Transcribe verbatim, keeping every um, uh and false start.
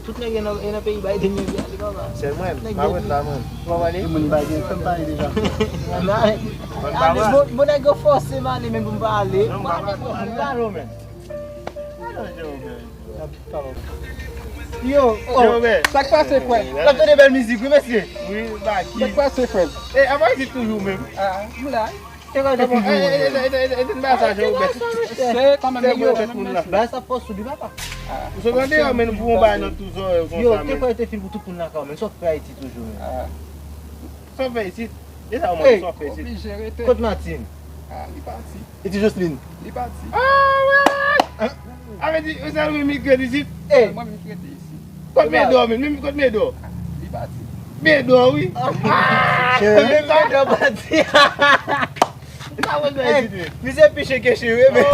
Tout nèg yo nan, yo nan peyi ba yo te mèt ale, papa. Sèl mwen, m pa ret la, mwen. Ou pa pale? Moun pa gen tan pale deja. N ale, bon, bon, nèg yo fòse m ale, men pou m pa ale. Non, m pa pale. M pa ale, men. Yo, oh, sa k pase, frè? N ap tande bèl mizik, wi, mesye. Wi, ba ki? Sa k pase, frè? E, apa di toujou menm? Ah, m la. Te ka te fini. E, e, e, e, e, e, ba sa, Joe, bèl. Se kòman nèg yo tèt moun la. Ba sa fòs ou di, papa. Ou sot andeyò, men nou pou yon bagay nan tou zòrèy konsa, men. Yo, te kwè te fin pou tout moun lakay, men sa w fè Ayiti toujou, men. Sa w fè isit? E sa w mande, sa w fè isit? Oblije rete. Kot Martine? Ah, li pati. E ti Joseline? Li pati. Ah, wè! Avè di, ou sa nou imigre isit? Mwen menm ki rete isit. Kot Medò, men? Menm kot Medò? Li pati. Medò, wi. Medò pati. Sa wè sa isit, men? Misye pi chen ke chire, men.